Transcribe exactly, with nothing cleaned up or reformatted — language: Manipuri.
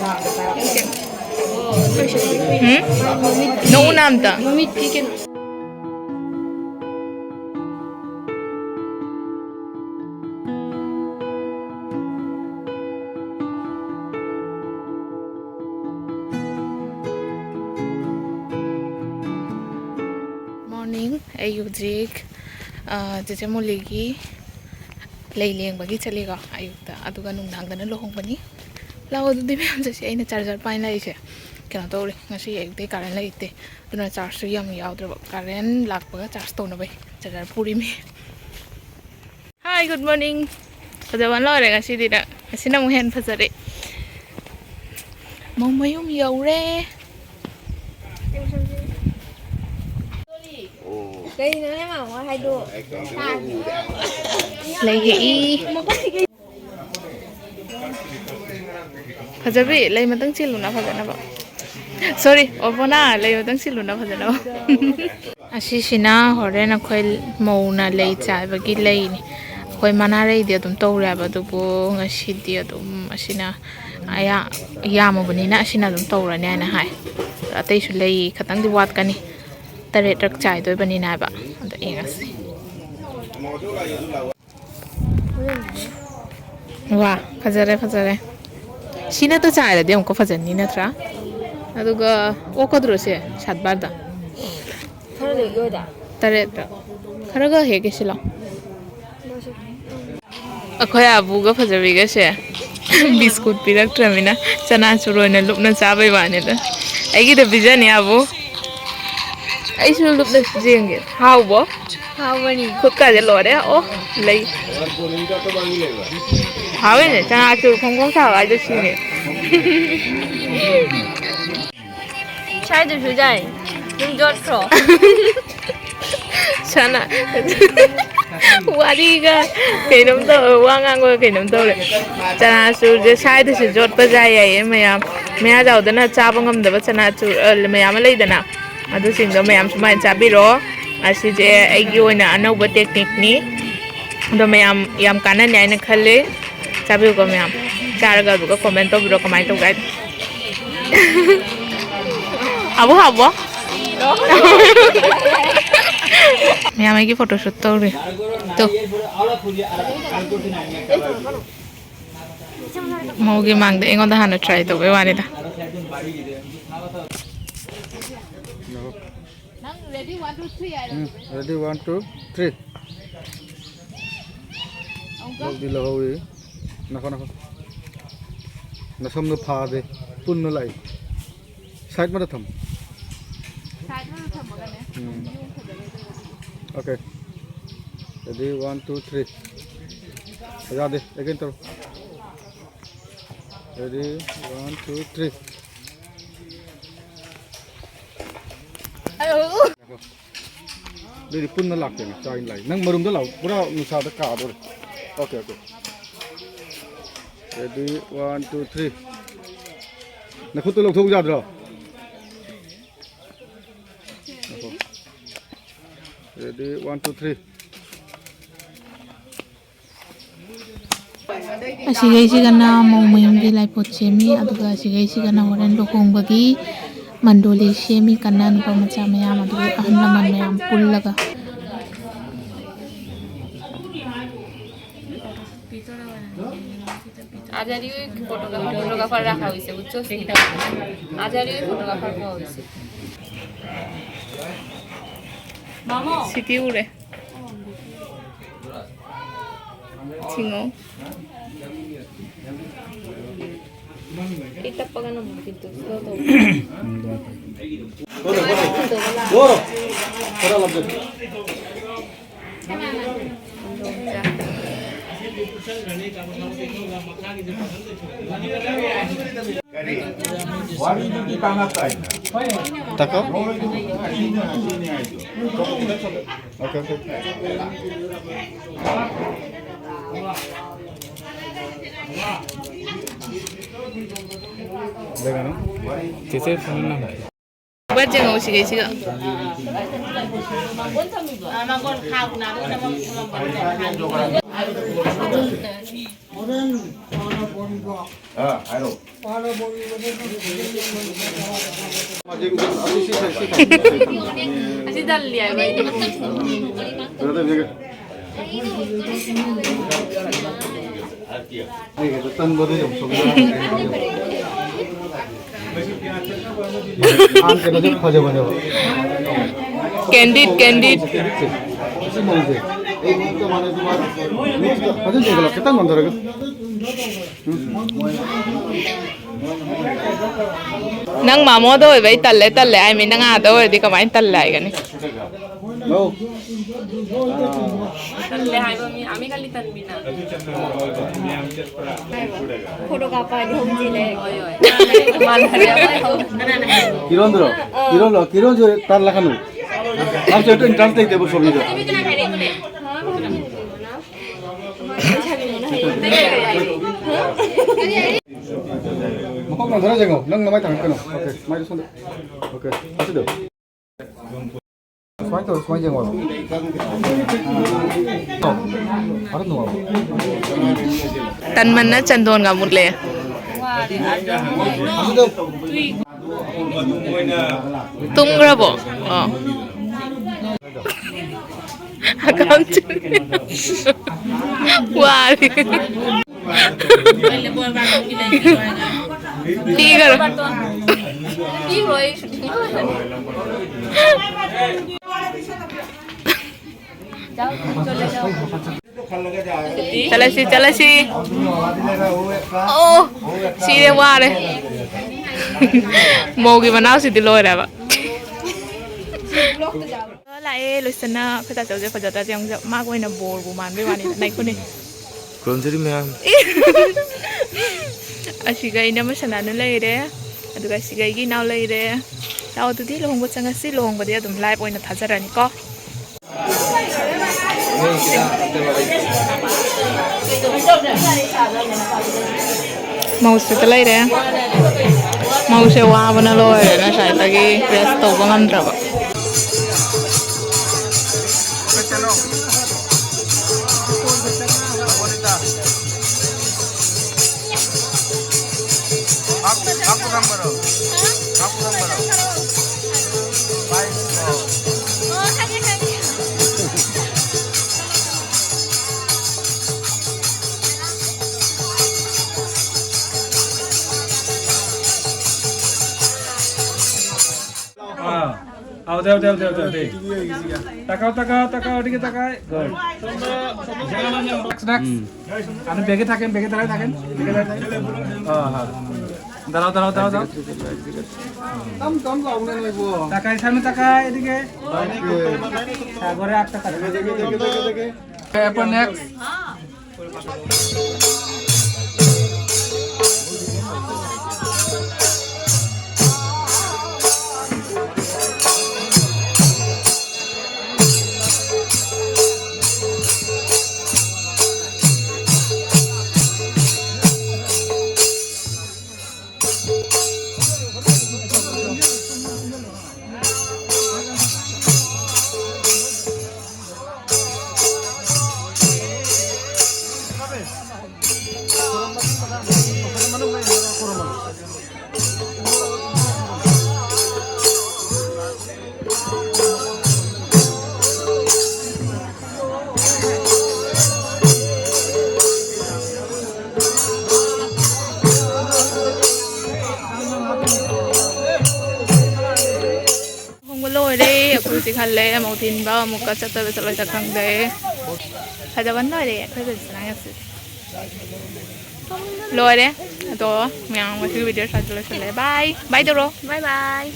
ꯎꯝ? ꯅꯣꯛꯎꯅ ꯑꯝꯇ꯫ ꯃꯃꯤꯠꯀꯤ ꯀꯩꯅꯣ꯫ Morning, ꯑꯩ ꯍꯧꯖꯤꯛ, ꯑ, ꯆꯦꯆꯦ ꯃꯣꯂꯤꯒꯤ ꯂꯩ ꯂꯦꯡꯕꯒꯤ ꯆꯠꯂꯤꯀꯣ ꯑꯌꯨꯛꯇ, ꯑꯗꯨꯒ ꯅꯨꯡꯗꯥꯡꯗꯅ ꯂꯨꯍꯣꯡꯕꯅꯤ꯫ ꯂꯥꯛꯑꯣ ꯑꯗꯨꯗꯤ ꯃꯌꯥꯝ ꯆꯠꯁꯦ꯫ ꯑꯩꯅ ꯆꯥꯔꯖꯔ ꯄꯥꯏꯅ ꯂꯩꯔꯤꯁꯦ ꯀꯩꯅꯣ ꯇꯧꯔꯦ, ꯉꯁꯤ ꯑꯌꯨꯛꯇꯩ ꯀꯔꯦꯟ ꯂꯩꯇꯦ, ꯑꯗꯨꯅ ꯆꯥꯔꯖꯁꯨ ꯌꯥꯝ ꯌꯥꯎꯗ꯭ꯔꯕ꯫ ꯀꯔꯦꯟ ꯂꯥꯛꯄꯒ ꯆꯥꯔꯖ ꯇꯧꯅꯕ ꯆꯥꯔꯖꯔ ꯄꯨꯔꯤꯃꯤ꯫ Hi, good morning. ꯐꯖꯕ ꯂꯣꯏꯔꯦ ꯉꯁꯤꯗꯤ ꯅꯪ꯫ ꯉꯁꯤꯅ ꯑꯃꯨꯛ ꯍꯦꯟꯅ ꯐꯖꯔꯦ꯫ ꯃꯧ ꯃꯌꯨꯝ ꯌꯧꯔꯦ꯫ ꯀꯩꯅꯣꯅꯦ ꯃꯥꯃꯣ ꯍꯥꯏꯗꯣ? ꯂꯩ ꯍꯦꯛꯏ꯫ ꯐꯖꯕꯤ, ꯂꯩ ꯃꯇꯪ ꯆꯤꯜꯂꯨꯅ ꯐꯖꯅꯕ꯫ Sorry, ꯑꯣꯕꯣꯅꯥ, ꯂꯩ ꯃꯇꯪ ꯆꯤꯜꯂꯨꯅ ꯐꯖꯅꯕ꯫ ꯑꯁꯤꯁꯤꯅ ꯍꯣꯔꯦꯟ ꯑꯩꯈꯣꯏ ꯃꯧꯅ ꯂꯩ ꯆꯥꯏꯕꯒꯤ ꯂꯩꯅꯤ꯫ ꯑꯩꯈꯣꯏ ꯃꯅꯥꯔꯩꯗꯤ ꯑꯗꯨꯝ ꯇꯧꯔꯦꯕ, ꯑꯗꯨꯕꯨ ꯉꯁꯤꯗꯤ ꯑꯗꯨꯝ ꯑꯁꯤꯅ ꯑꯌꯥ-, ꯌꯥꯝꯃꯕꯅꯤꯅ ꯑꯁꯤꯅ ꯑꯗꯨꯝ ꯇꯧꯔꯅꯤ ꯍꯥꯏꯅ ꯍꯥꯏ꯫ ꯑꯇꯩꯁꯨ ꯂꯩ ꯈꯇꯪꯗꯤ ꯋꯥꯠꯀꯅꯤ꯫ ꯇꯔꯦꯠꯔꯛ ꯆꯥꯏꯗꯣꯏꯕꯅꯤꯅ ꯍꯥꯏꯕ꯫ ꯑꯗ ꯌꯦꯡꯉꯁꯤ꯫ ꯋꯥ, ꯐꯖꯔꯦ, ꯐꯖꯔꯦ꯫ ꯁꯤ ꯅꯠꯇ ꯆꯥꯏꯔꯗꯤ ꯑꯃꯨꯛꯀ ꯐꯖꯅꯤ ꯅꯠꯇ꯭ꯔꯥ? ꯑꯗꯨꯒ ꯑꯣꯛꯀꯗ꯭ꯔꯣ ꯁꯦ ꯁꯥꯠ ꯕꯥꯔꯗ? ꯈꯔ ꯂꯩ ꯑꯣꯏꯗ꯫ ꯇꯔꯦꯠꯔꯛ꯫ ꯈꯔꯒ ꯍꯦꯛꯀꯦ ꯁꯤ ꯂꯥꯎ꯫ ꯑꯩꯈꯣꯏ ꯑꯕꯨꯒ ꯐꯖꯕꯤꯒꯁꯦ ꯕꯤꯁꯀꯨꯠ ꯄꯤꯔꯛꯇ꯭ꯔꯃꯤꯅ ꯆꯅꯥ ꯆꯨꯔ ꯑꯣꯏꯅ ꯂꯨꯞꯅ ꯆꯥꯕꯩ ꯋꯥꯅꯤꯗ꯫ ꯑꯩꯒꯤꯗ ꯄꯤꯖꯅꯤ ꯑꯕꯨ꯫ ꯑꯩꯁꯨ ꯂꯨꯞꯅ ꯌꯦꯡꯒꯦ꯫ ꯍꯥꯎꯕꯣ? ꯍꯥꯎꯕꯅꯤ꯫ ꯈꯨꯠꯀꯥꯁꯦ ꯂꯣꯏꯔꯦ꯫ ꯑꯣ, ꯂꯩ꯫ ꯍꯥꯎꯋꯤꯅꯦ, ꯆꯅꯥ ꯆꯨꯔ ꯐꯣꯡ ꯐꯣꯡ ꯁꯥꯕ ꯍꯥꯏꯗꯣ ꯁꯤꯅꯦ꯫ ꯁ꯭ꯋꯥꯏꯗꯁꯨ ꯌꯥꯏ꯫ ꯑꯗꯨꯝ ꯌꯣꯠꯈ꯭ꯔꯣ꯫ ꯁꯅꯥ-, ꯋꯥꯔꯤꯒ ꯀꯩꯅꯣꯝ ꯇꯧꯔꯦ, ꯋꯥ ꯉꯥꯡꯕꯒ ꯀꯩꯅꯣꯝ ꯇꯧꯔꯦ꯫ ꯆꯅꯥ ꯆꯨꯔꯁꯦ ꯁ꯭ꯋꯥꯏꯗꯁꯨ ꯌꯣꯠꯄ ꯌꯥꯏ ꯍꯥꯏꯌꯦ ꯃꯌꯥꯝ꯫ ꯃꯌꯥ ꯆꯥꯎꯗꯅ ꯆꯥꯕ ꯉꯝꯗꯕ ꯆꯅꯥ ꯆꯨꯔ, ꯑ, ꯃꯌꯥꯝ ꯑꯃ ꯂꯩꯗꯅ, ꯑꯗꯨꯁꯤꯡꯗꯣ ꯃꯌꯥꯝ ꯁꯨꯃꯥꯏꯅ ꯆꯥꯕꯤꯔꯣ꯫ ꯑꯁꯤꯁꯦ ꯑꯩꯒꯤ ꯑꯣꯏꯅ ꯑꯅꯧꯕ ꯇꯦꯛꯅꯤꯛꯅꯤ꯫ ꯑꯗꯣ ꯃꯌꯥꯝ ꯌꯥꯝ ꯀꯥꯟꯅꯅꯤ ꯍꯥꯏꯅ ꯈꯜꯂꯦ꯫ ꯆꯥꯕꯤꯌꯨꯀꯣ ꯃꯌꯥꯝ꯫ ꯆꯥꯔꯒ ꯑꯗꯨꯒ comment ꯇꯧꯕꯤꯔꯣ, ꯀꯃꯥꯏꯅ ꯇꯧꯒꯦ ꯍꯥꯏꯗꯣ꯫ ꯍꯥꯎꯕꯣ, ꯍꯥꯎꯕꯣ? ꯃꯌꯥꯝ ꯑꯩꯒꯤ photoshoot ꯇꯧꯔꯤ꯫ ꯇꯨ꯫ ꯃꯧꯒꯤ ꯃꯥꯡꯗ ꯑꯩꯉꯣꯟꯗ ꯍꯥꯟꯅ try ꯇꯧꯕꯩ ꯋꯥꯅꯤꯗ꯫ ꯅꯪ ready, one, two, three ꯍꯥꯏꯔꯣ꯫ ꯎꯝ, ready, one, two, three꯫ ꯑꯃꯨꯛꯀ꯫ ꯂꯧꯗꯤ ꯂꯧꯍꯧꯔꯤ꯫ ꯅꯈꯣ, ꯅꯈꯣ꯫ ꯅꯁꯝꯗꯣ ꯐꯥꯗꯦ꯫ ꯄꯨꯟꯅ ꯂꯥꯛꯏ꯫ Side ꯑꯃꯗ ꯊꯝꯃꯣ꯫ Side ꯑꯃꯗ ꯊꯝꯃꯒꯅꯦ꯫ ꯎꯝ꯫ ꯌꯨꯝ ꯐꯖꯅ ꯂꯩꯕꯗꯨꯗꯤ꯫ Okay꯫ Ready, one, two, three꯫ ꯌꯥꯗꯦ, again ꯇꯧꯔꯣ꯫ Ready, one, two, three꯫ ꯑꯗꯨꯗꯤ ꯄꯨꯟꯅ ꯂꯥꯛꯇꯣꯏꯅꯦ, ꯆꯥꯛ ꯏꯟ ꯂꯥꯛꯏ꯫ ꯅꯪ ꯃꯔꯨꯝꯗ ꯂꯥꯛꯑꯣ, ꯄꯨꯔꯥ ꯅꯨꯡꯁꯥꯗ ꯀꯥꯗꯣꯔꯦ꯫ Okay, okay꯫ Ready, one, two, three꯫ ꯅꯈꯨꯠꯇꯨ ꯂꯧꯊꯣꯛ ꯌꯥꯗ꯭ꯔꯣ? ꯉꯥꯏꯈꯣ꯫ Ready, one, two, three꯫ ꯑꯁꯤꯈꯩꯁꯤꯒꯅ ꯃꯧ ꯃꯌꯨꯝꯒꯤ ꯂꯥꯏꯄꯣꯠ ꯁꯦꯝꯃꯤ, ꯑꯗꯨꯒ ꯑꯁꯤꯈꯩꯁꯤꯒꯅ ꯍꯣꯔꯦꯟ ꯂꯨꯍꯣꯡꯕꯒꯤ ꯃꯟꯗꯣꯂꯤ ꯁꯦꯝꯃꯤ ꯀꯟꯅ, ꯅꯨꯄꯥ ꯃꯆꯥ ꯃꯌꯥꯝ, ꯑꯗꯨꯒ ꯑꯍꯜ ꯂꯃꯟ ꯃꯌꯥꯝ ꯄꯨꯜꯂꯒ꯫ আজারিও ফটোগ্রাফার, ফটোগ্রাফার রাখা হয়েছে, বুঝছো? আজারিও ফটোগ্রাফার পাওয়া হয়েছে। সিটি উড়ে। ঝিঙো। এটা পাকানো কিন্তু slow তো। ꯇꯥꯀꯣ? Okay, okay. ꯆꯦꯆꯦ ꯐꯣꯟ ꯅꯝꯕꯔ꯫ ꯄꯠ ꯌꯦꯡꯍꯧꯁꯤꯒꯦ ꯁꯤꯒ꯫ ꯑꯥ, ꯍꯥꯏꯔꯣ꯫ ꯑꯁꯤ ꯇꯜꯂꯤ ꯍꯥꯏꯕ ꯑꯩꯗꯤ꯫ ꯑꯩꯒꯤꯗꯣ ꯇꯟꯕꯗꯣ ꯌꯥꯝ ꯆꯨꯝꯃꯦ꯫ ꯍꯥꯟꯅ ꯀꯩꯅꯣꯁꯦ ꯐꯖꯕꯅꯦꯕ꯫ Candid, candid. ꯁꯤ ꯃꯧꯁꯦ꯫ ꯑꯩ ꯃꯤꯠꯇ ꯃꯥꯟꯅꯁꯨ ꯃꯥ ꯃꯤꯠꯇ ꯐꯖꯅ ꯌꯦꯡꯍꯜꯂꯣ, ꯈꯤꯇꯪ ꯅꯣꯟꯊꯔꯒ꯫ ꯅꯪ ꯃꯥꯃꯣꯗ ꯑꯣꯏꯕꯩ ꯇꯜꯂꯦ, ꯇꯜꯂꯦ ꯍꯥꯏꯃꯤ꯫ ꯅꯪ ꯑꯥꯗ ꯑꯣꯏꯔꯗꯤ ꯀꯃꯥꯏꯅ ꯇꯜꯂꯦ ꯍꯥꯏꯒꯅꯤ? ꯂꯧ꯫ ꯇꯜꯂꯦ ꯍꯥꯏꯕ ꯃꯤ, ꯑꯃꯤ ꯈꯜꯂꯤ ꯇꯟꯕꯤꯅ꯫ ꯐꯣꯇꯣ ꯀꯥꯞꯄ ꯍꯥꯏꯗꯤ ꯍꯧꯖꯤꯛ ꯂꯩ꯫ ꯍꯣꯏ, ꯍꯣꯏ꯫ ꯃꯥꯟꯅꯔꯦ, ꯍꯣꯏ, ꯍꯣꯏ꯫ ꯀꯤꯔꯣꯟꯗꯨꯔꯣ? ꯑꯥ꯫ ꯀꯤꯔꯣꯟꯂꯣ? ꯀꯤꯔꯣꯟꯁꯦ ꯇꯜꯂꯛꯀꯅꯨ꯫ ꯃꯥꯁꯦ ꯑꯗꯨ interest ꯂꯩꯇꯦꯕ ꯁꯣꯝꯒꯤꯗ꯫ ꯃꯀꯣꯛ ꯅꯣꯟꯊꯔ ꯌꯦꯡꯉꯣ, ꯅꯪ ꯅꯃꯥꯏ ꯊꯥꯡꯒꯠꯀꯅꯣ꯫ Okay, ꯃꯥꯏꯗꯣ ꯁꯣꯝꯗ꯫ Okay, ꯑꯁꯤꯗꯣ꯫ ꯁꯨꯃꯥꯏꯅ ꯇꯧꯔꯣ, ꯁꯨꯃꯥꯏꯅ ꯌꯦꯡꯉꯣ꯫ ꯇꯟꯃꯟꯅ ꯆꯟꯗꯣꯟꯒ ꯃꯨꯠꯂꯦ꯫ ꯑꯁꯤꯗ꯫ ꯇꯨꯝꯈ꯭ꯔꯕꯣ? ꯑꯣ꯫ ꯍꯀꯥꯝ ꯆꯟ-, ꯋꯥꯔꯦ꯫ ꯄꯤꯈꯔꯣ꯫ ꯆꯠꯂꯁꯤ, ꯆꯠꯂꯁꯤ꯫ ꯑꯣ, ꯁꯤꯔꯦ, ꯋꯥꯔꯦ꯫ ꯃꯧꯒꯤ ꯃꯅꯥꯎꯁꯤꯗꯤ ꯂꯣꯏꯔꯦꯕ꯫ ꯂꯥꯛꯑꯦ, ꯂꯣꯏꯁꯟꯅ꯫ ꯑꯩꯈꯣꯏ ꯇꯥꯆꯧꯁꯦ ꯐꯖꯗ꯭ꯔꯗꯤ ꯑꯃꯨꯛꯁꯨ ꯃꯥꯒ ꯑꯣꯏꯅ ꯕꯣꯔꯕꯨ ꯃꯥꯟꯕꯩ ꯋꯥꯅꯤ꯫ ꯅꯩꯈꯨꯅꯤ꯫ ꯈꯨꯔꯨꯝꯖꯔꯤ ꯃꯌꯥꯝ꯫ ꯑꯁꯤꯒ ꯑꯩꯅ ꯃꯁꯅꯥꯅ ꯂꯩꯔꯦ, ꯑꯗꯨꯒ ꯑꯁꯤꯒ ꯑꯩꯒꯤ ꯏꯅꯥꯎ ꯂꯩꯔꯦ꯫ ꯂꯥꯛꯑꯣ ꯑꯗꯨꯗꯤ ꯂꯨꯍꯣꯡꯕ ꯆꯪꯉꯁꯤ꯫ ꯂꯨꯍꯣꯡꯕꯗꯤ ꯑꯗꯨꯝ live ꯑꯣꯏꯅ ꯊꯥꯖꯔꯅꯤꯀꯣ꯫ ꯃꯧꯁꯤꯗ ꯂꯩꯔꯦ꯫ ꯃꯧꯁꯦ ꯋꯥꯕꯅ ꯂꯣꯏꯔꯦ, ꯉꯁꯥꯏꯗꯒꯤ ꯔꯦꯁ ꯇꯧꯕ ꯉꯝꯗ꯭ꯔꯕ꯫ ꯑꯥ, ꯑꯧ, ꯇꯧ, ꯇꯧ, ꯇꯧ, ꯇꯧ, ꯇꯧ꯫ ꯇꯥꯛꯀꯧ, ꯇꯥꯛꯀꯧ, ꯇꯥꯛꯀꯧ, ꯑꯗꯨꯒꯤ ꯇꯥꯛꯀꯧ꯫ Good. Next, next. ꯎꯝ꯫ ꯑꯗꯨ ꯕꯦꯒꯤ ꯊꯥꯀꯦ, ꯕꯦꯒꯤ ꯊꯥꯀꯦ, ꯊꯥꯀꯦ꯫ ꯕꯦꯒꯤ ꯊꯥꯀꯦ꯫ ꯑꯥ, ꯑꯥ꯫ ꯗꯥꯎꯔꯥꯎ, ꯗꯥꯎꯔꯥꯎ, ꯗꯥꯎꯔꯥꯎ, ꯗꯥꯎꯔꯥꯎ꯫ ꯇꯝ, ꯇꯝ ꯂꯥꯎꯅꯦ ꯅꯣꯏꯕꯣ꯫ ꯇꯥꯛꯀꯧ, ꯁꯥꯅꯨ ꯇꯥꯛꯀꯧ, ꯑꯗꯨꯒꯤ꯫ ꯁꯥꯒꯣꯔꯦ, ꯑꯥꯛꯇ ꯇꯥꯛꯀꯧ꯫ ꯗꯦꯒꯦ, ꯗꯦꯒꯦ, ꯗꯦꯒꯦ, ꯗꯦꯒꯦ꯫ Okay, for next. ꯂꯨꯍꯣꯡꯕ ꯂꯣꯏꯔꯦ, ꯑꯩꯈꯣꯏ ꯍꯧꯖꯤꯛ ꯍꯜꯂꯦ꯫ ꯑꯃꯨꯛ ꯊꯤꯟꯕ ꯑꯃꯨꯛꯀ ꯆꯠꯇꯣꯏꯕ ꯆꯠꯂꯣꯏꯗ꯭ꯔꯥ ꯈꯪꯗꯦ꯫ ꯐꯖꯕꯅ ꯂꯣꯏꯔꯦ ꯑꯩꯈꯣꯏ ꯕꯦꯕꯤꯁꯅꯥ ꯉꯁꯤ꯫ ꯂꯣꯏꯔꯦ꯫ ꯑꯗꯣ ꯃꯌꯥꯝ ꯉꯁꯤꯒꯤ ꯚꯤꯗꯤꯑꯣ ꯁ꯭ꯋꯥꯏꯗ ꯂꯣꯏꯁꯤꯜꯂꯦ꯫ ꯕꯥꯏ ꯕꯥꯏ ꯇꯧꯔꯣ꯫ ꯕꯥꯏ ꯕꯥꯏ꯫